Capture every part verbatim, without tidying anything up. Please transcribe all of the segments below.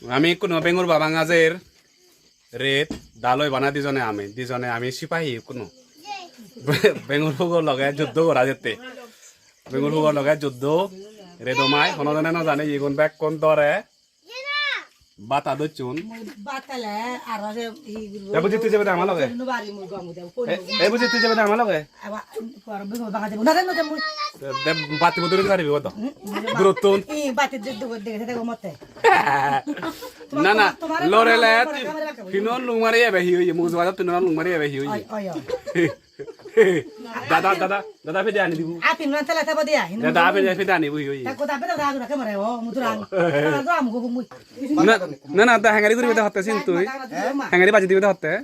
Ami ikkunu bengur babang ajer ret daloi bana dijone ami, dijone ami sipahi ikkunu. Bengur hugo loge juddo gora jette. Bengur hugo loge juddo, redo mai, hono jone no jane igun bekkun dore. Bata docchun. Batale aro se hi guribo? Te bujitte jebe de ama loge. No bari mui gom de. E, e bujitte jebe de ama loge. Aba, por be banga de. Na, na, na, mui. De batti bodori paribi godo. Durottun. I batti de, de, de, de, motte. Na, na, lorele, pinon lung mari ebe hi oye, mugu jogajot pinon lung mari ebe hi oye. Oi, oi, oi. Dada, dada, dada pide ani dibu. A pinon tele tebo dia, hin. Dada pide, pide ani bu hi oye. Ta ko da pide da ke mare o, muduran. Ta do am go mui. Na, na, na, da hengari guribe de hotte sin tui. Hengari baji dibe de hotte.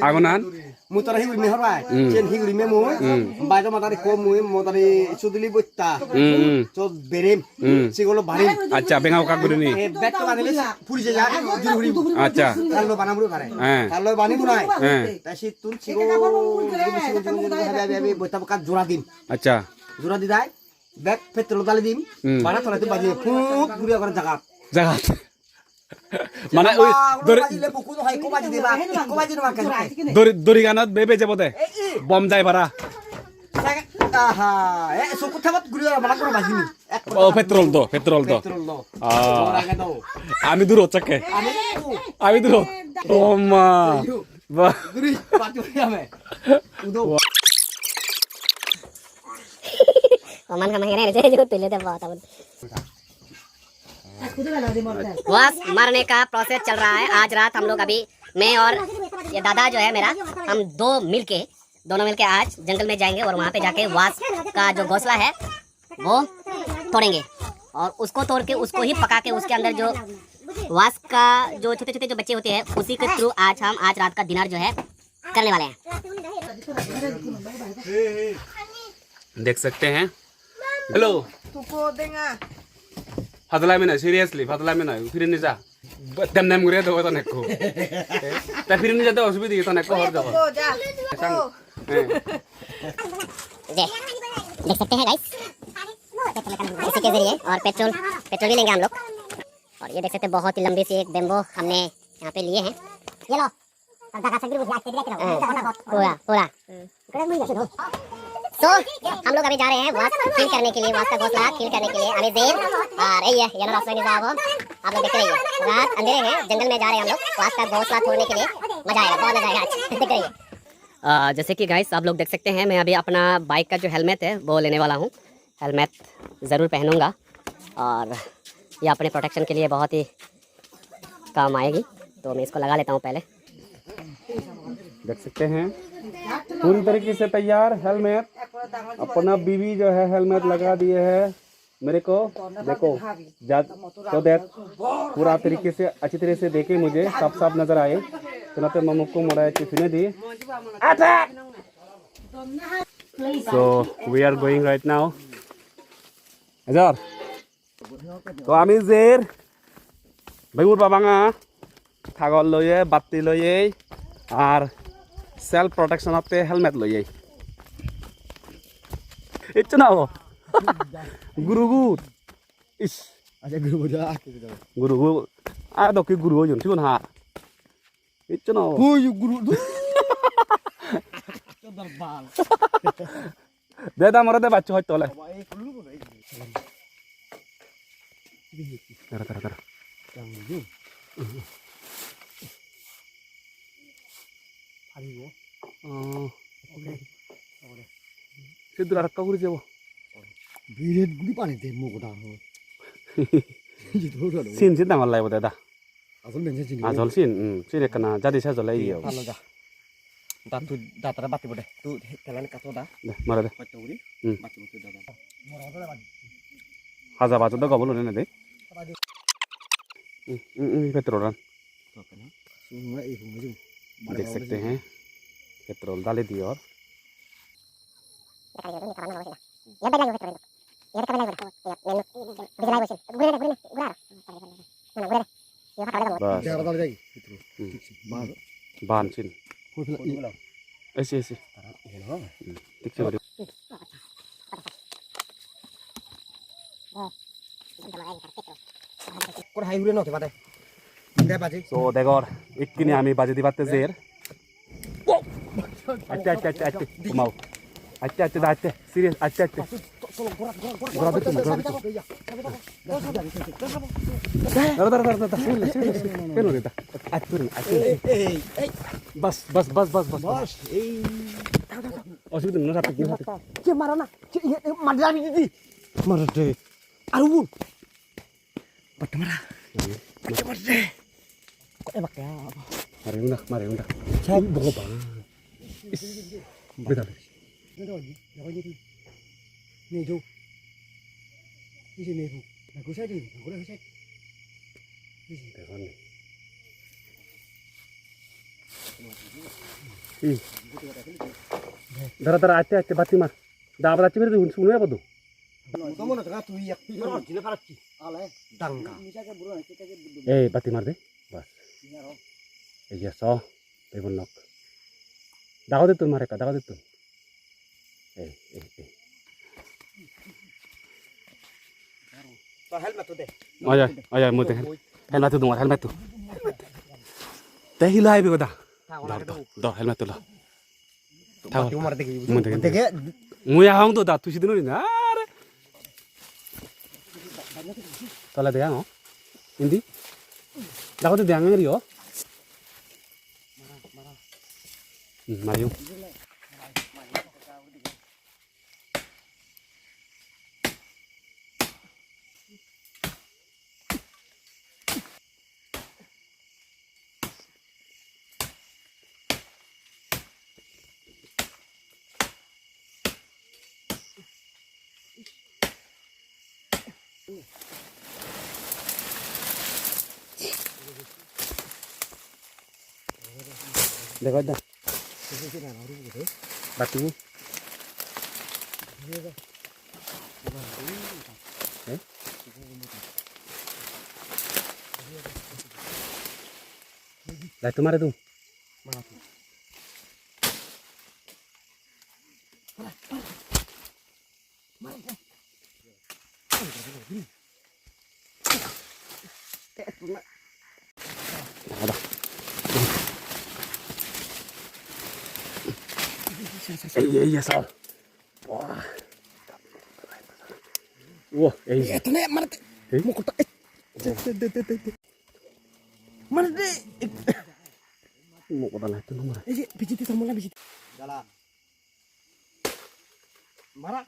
Agonan. Mui tore hi gurim hobor pai? Hmm. Sen hi gurim mui? Hmm. Bajo madari ko mui, madari suduli botta. Hmm, hmm. Sot berem. Hmm. Sigolo barim. Accha, benga okak gurini. E, betto banile puri je ja, juri huri. Accha. Tallo bana muri pare. He. Tallo bani murai. He. Ta sittun sigol, sigol, sigol, sigol, habe, habe, habe, botta okak jora dim. Accha. Jora didai, bek petrol dali dim. Hmm. Bana toledi baji, put guri agar jagat. Jagat. Mane oi dori, dori, dori ganot be beje bode. Bom jai para. Aha, e, soku thabat guri mana koro bajini. O, petrol do, petrol do. Petrol do. Ah. Ora ke do. Ami duro chakke. Ami duro. Ami duro. O ma. Ba. Guri, batu ame. Udo. Oman kama hene je jo tule de ba tabun. वास मारने का प्रोसेस चल रहा है। आज रात हम लोग अभी, मैं और ये दादा जो है मेरा, हम दो मिलके, दोनों मिलके आज जंगल में जाएंगे और वहाँ पे जाके वास का जो घोंसला है वो तोड़ेंगे और उसको तोड़ के उसको ही पका के उसके अंदर जो वास का जो छोटे छोटे जो बच्चे होते हैं उसी के थ्रू आज हम आज रात का डिनर जो है करने वाले हैं। देख सकते हैं। Hello. Tuko denga. Padalami noi, seriously, padalami noi. Firini ja. Dem dem guri do to nekko. Ta firini ja do osubide to nekko hor jabo. Tuko ja. Sang. Tuko. Eh. ये देख सकते हैं गाइस, इसी के जरिए। और पेट्रोल, पेट्रोल भी लेंगे हम लोग। और ये देख सकते हैं, बहुत ही लंबी सी एक बेम्बो हमने यहाँ पे लिए हैं। ये लो। हाँ, पूरा, पूरा। तो हम लोग अभी जा रहे हैं वास फील करने के लिए, वास का घोंसला फील करने के लिए। अभी देर, हाँ, रही है, ये ना रास्ता नहीं था वो। आप लोग देखते रहिए, रात अंधेरे हैं, जंगल में जा रहे हैं हम लोग वास का घोंसला तोड़ने के लिए। मजा आएगा, बहुत मजा आएगा आज। देखते रहिए। आ, जैसे कि गाइस आप लोग देख सकते हैं, मैं अभी अपना बाइक का जो हेलमेट है वो लेने वाला हूँ। हेलमेट ज़रूर पहनूंगा और ये अपने प्रोटेक्शन के लिए बहुत ही काम आएगी। तो मैं इसको लगा लेता हूँ पहले। देख सकते हैं पूरी तरीके से तैयार हेलमेट। अपना बीवी जो है हेलमेट लगा दिए है मेरे को। देखो, जा, तो देख, पूरा तरीके से अच्छी तरह से देखे मुझे, साफ साफ नजर आए। Tenate mamukko mora ecche pinedi. Attack! So we are going right now. Ejar. To ami jer bengur babanga tagol loye, batti loye, ar self protection otte helmet loye. Icchu na bo. Gurugu. Is. Acha gurugu ja. Gurugu. A dokke gurugu jon sigun ha. Icchu no. Hui guru. Dor bal. De da more de baccho hoyto ole. Tara, tara, tara. Oh. Se dura rakka guri jabo. Biret guri pani de mugo da. Sin sin dangor lagebo de da. Ajol menje jini. Ajol sin, hmm, sin ekkana jadi sajole iye. Palo ja. Da tu da tara bati bode. Tu telan kato da. De, mare de. Patto guri. Hmm. Bati bode da. Haja bajo da gobol ne de. Hmm, hmm, hmm, petrol ran. Sunga ei sunga ju. Dekh sakte hain, petrol dali diyor. Bas. Ban sin. Esi, esi. Hmm, thik se guri. Ure no te bade. Inde baji. So degor, ikkini ami baji dibatte jer. Atte, atte, atte, atte. Kumau. Atte, atte, da, atte. Serious, atte, atte. Gora de, gora, gora. Dara, dara, dara, dara. Serious, serious. Keno re da? Atte, atte. Bas, bas, bas, bas, bas. Bas, ei. Osubidha nei, no, sate, no, sate. Che maro na. Che, iye, e, mari, mari, di, di. Maro de. Aru bun. Batte mara. Batte mara de. Ko e bakke ya. Mare unda, mare unda. Chak. Bhogoban. Is. Bedal. Nei jo. Isi nei bu. Na gusai di, na gusai. Isi. Degon. Hmm. Dara, dara, atte, atte, batti mar. Da, abar atte, bere, sun, sun, ya, bodo. Mudo mone hoda tui ek pijor jine parakki. Ale. Danga. Ei, batti mar de. Bas. Ei je so. Ei bon nok. Dago de tun mar ekka, dago de tun. Ei, ei, ei. To helmet to de. Oi, oi, oi, oi, mui de. Helmet to dongor, helmet to. Te hila ibe goda. Dor, dor, dor, helmet to lo. Thago. Mati umar degi, mui degi. Degi. Mui ahong do da, tui sidin oi na. Are. Tole dega ngo. Indi. Dago de dega ngeri o. Hmm, mayo. Dega da. Batu. Eh? Lai, tomare dum. Ei, ei, ei, sal. Wah. Wah, ei. Ei, tene, mane te. Ei? Mukut, ei. Te, te, te, te, te. Mane te. Mukut ala itu nomor. Ei, bijiti, tamola bijiti. Jalan. Mara.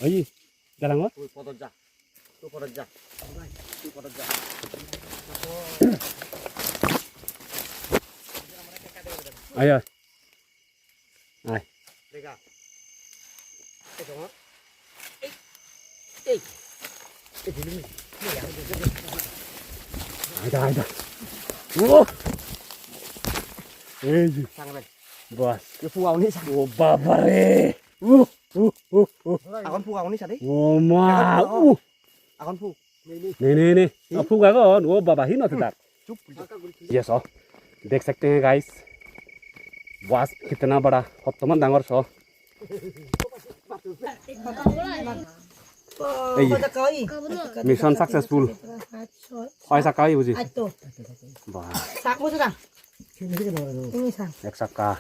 Ayi, jalan, wah. Tui podot ja. Tui podot ja. Tui podot ja. Ayo. Ai. Dega. Ei, dong. Ei. Ei. Ei, dong. Aida, aida. Oh. Ei. Sang ben. Bas. Ye puga uni sang. Oh, baba re. Uh, uh, uh, uh. Agon puga uni sadi. Oh, ma. Uh. Agon pu. Nei, nei, nei. Ah, puk agon. Oh, baba, hi no thedar. Chup. Yes, oh. Dekh sakte hain, guys. Bas, kitna bada. Hottoman dangor so. Ei. Mission successful. Hoi sakka oi buji. Bah. Sak buji na. Ini sak. Ek sakka.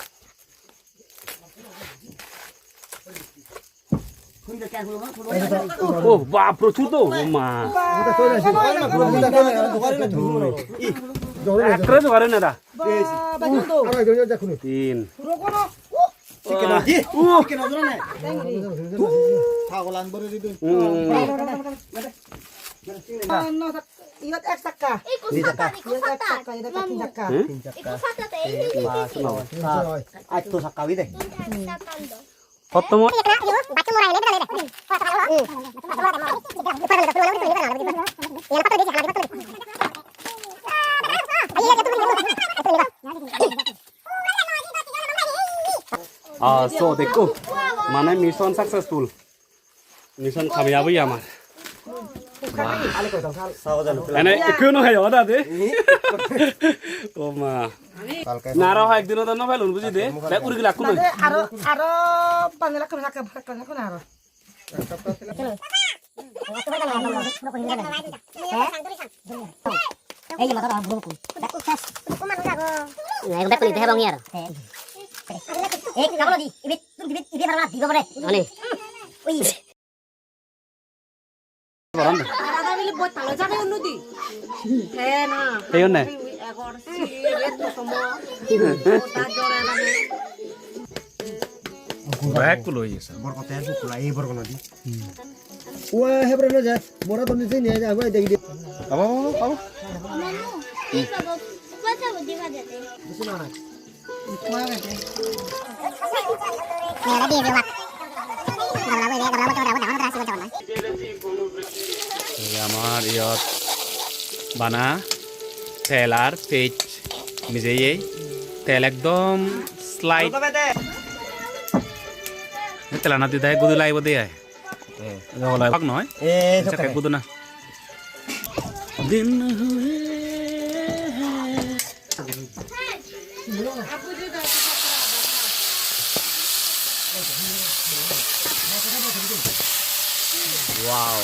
Oh, bap, prochur to, oh, ma. Ekkore jogare na da. Tin. Hmm. Iyot ek sakka. Ikko sakka, ikko sakka. Iyot ek sakka, iyot ek sakka. Hmm? Ikko sakka te, ei, ei, ei, ei. Atto sakka oide. Tinta sakka oide. Hottomo. Ah, so dekko, mane mission successful. Mission kamiyab oye amar. Ene ekku no hai oda de. O ma. Naro hoyek din ode no pelun buji de. Bek uri gilak kun. Aro, aro panela kun, kun aro. Ei, mata dah, bro, bro. Nah, yang tak boleh deh, Bang, ya. Eh, kamu lagi, ibit, ibit, ibit, harap, di, boleh. Ani. Wih. Dada bile boi talo jage unnodi. He na. He onne. Egor si, ret to somo. Ota jore lage. Bek kulo iye sa. Borkote bukula, ei borkono di. Ua, he bro, no ja. Mora to nise niye ja, ua, dekhi de. Abo, abo, abo. Ei amar iyot bana tel ar pej mijeye, tel ekdom slight. Telana di dai gudu laibo de ai. Bak noi. Eh, acha, sokkene. Kek gudu na. Din hue hai. Wow.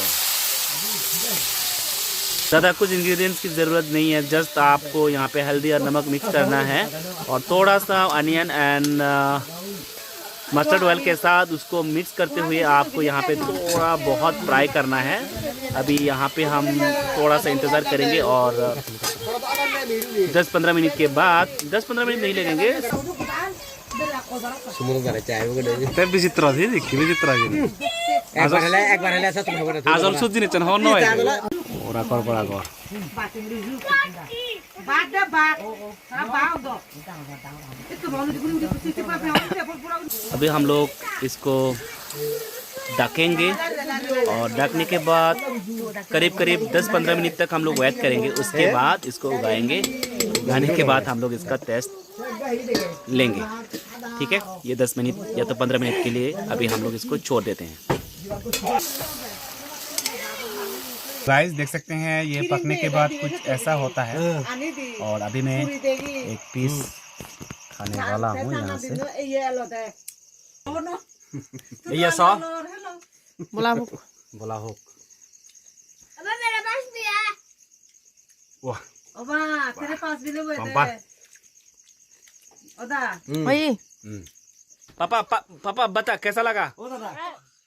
ज़्यादा कुछ इंग्रेडिएंट्स की ज़रूरत नहीं है, जस्ट आपको यहाँ पे हल्दी और नमक मिक्स करना है और थोड़ा सा अनियन एंड मस्टर्ड ऑयल के साथ उसको मिक्स करते हुए आपको यहाँ पे थोड़ा बहुत फ्राई करना है। अभी यहाँ पे हम थोड़ा सा इंतज़ार करेंगे और दस पंद्रह मिनट के बाद, दस पंद्रह मिनट नहीं लगेंगे। Sumur bare chai bo gede. Te bichitro ase, dekhi bichitro ase. Ekbar hele, ekbar hele asa tumi hobo na. Ajol sujji nichon hon noi. Ora kor kor agor. Bad da bad. Aभी हम लोग इसको ढकेंगे और ढकने के बाद करीब करीब दस पंद्रह मिनट तक हम लोग वेट करेंगे। उसके बाद इसको उगाएंगे। उगाने के बाद हम लोग इसका टेस्ट लेंगे। ठीक है, ये दस मिनट या तो पंद्रह मिनट के लिए अभी हम लोग इसको छोड़ देते हैं। गाइस, देख सकते हैं, ये पकने के बाद कुछ ऐसा होता है। और अभी मैं एक पीस खाने वाला हूँ यहाँ से। Iya, so? Bola hok. Bola hok. Wah. Oba, tere paas bile boy de. Oda. Hmm. Oi. Hmm. पापा, पा-, पापा, बता, कैसा लगा?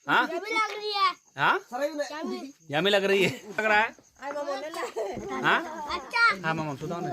हाँ? Yummy लग रही है। हाँ? Yummy। Yummy लग रही है। लग रहा है? हाँ? अच्छा। हाँ, मामा, सुनाओ ना।